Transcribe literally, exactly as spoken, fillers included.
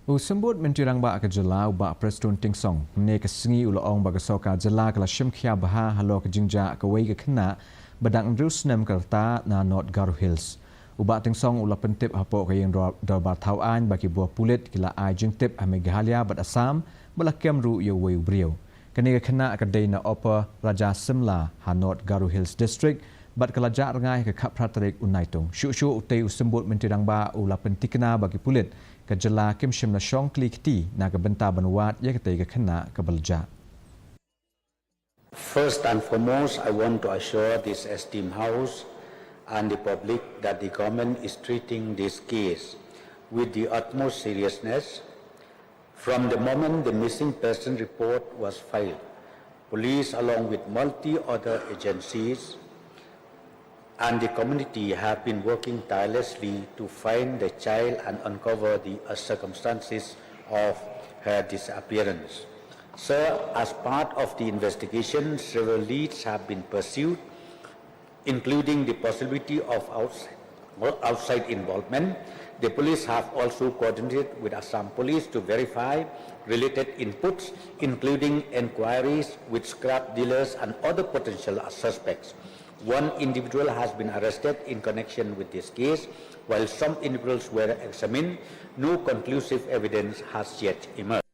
U Symbud Myntri Rangbah ka jylla, u Bah Prestone Tynsong, mynne ka sngi u la ong ba ka sorkar jylla ka la shim khia bha halor ka jingjia kawei ka khynnah ba dang hynriew snem ka rta na North Garo Hills. U Bah Tynsong u la pyntip hapoh ka ïing dor- dorbar thaw aiñ ba ki bor pulit ki la ai jingtip ha Meghalaya bad Assam bad la kem ruh ïa uwei u briew. Kane ka khynnah ka dei na Upper Raja Simla ha North Garo Hills District bad ka la jah rngai ha ka khatphra tarik u Naitung. Shuh shuh utei u Symbud Myntri Rangbah u la pynthikna ba ki pulit ka jylla kim shym la shong kli kti na ka bynta ban wad ïa katei ka khynnah kaba la jah. First and foremost, I want to assure this esteemed House and the public that the government is treating this case with the utmost seriousness. From the moment the missing person report was filed, police, along with multi other agencies and the community, have been working tirelessly to find the child and uncover the uh, circumstances of her disappearance. Sir, as part of the investigation, several leads have been pursued, including the possibility of outs- outside involvement. The police have also coordinated with Assam Police to verify related inputs, including enquiries with scrap dealers and other potential suspects. One individual has been arrested in connection with this case. While some individuals were examined, no conclusive evidence has yet emerged.